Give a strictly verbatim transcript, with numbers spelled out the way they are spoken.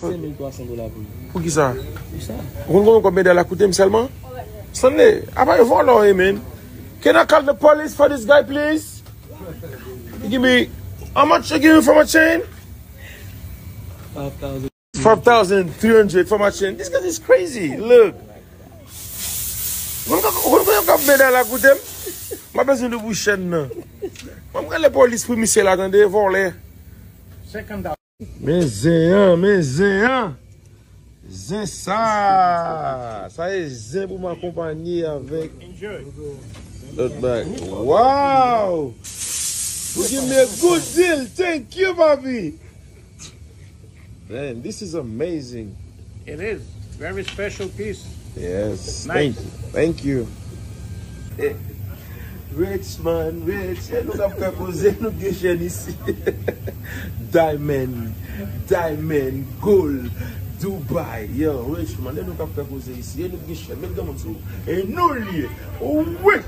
Senk mil twa san dola pou li. Pou ki sa? Pou sa? Ou konn konbyen medal la koute m sèlman? Stanley, apa yo vòlò, eh, man. Can I call the police for this guy, please? You give me, how much you give me for my chain? Five thousand. Five thousand three hundred for my chain. This guy is crazy. Look. Mwen ka, mwen ka, mwen ka medal la koute m. Mwen bezwen de pou chèn nan. Mwen ka le polis pou misye la, tande, vòlè. Men zen an, men zen an. Zen sa. Sa e zen pou m akonpanye avèk lòt bag. Wow! You give me a good deal. Thank you, papi. Man, this is amazing. It is. Very special piece. Yes. Nice. Thank you. Thank you. Rich man, rich. E nou k ap fè koze, nou gen chèn isi. Diamond, diamond, gold, Dubai. Yo, rich man, e nou k ap fè koze isi. E nou gen chèn, met granmoun sou. E nou l ye. Wi.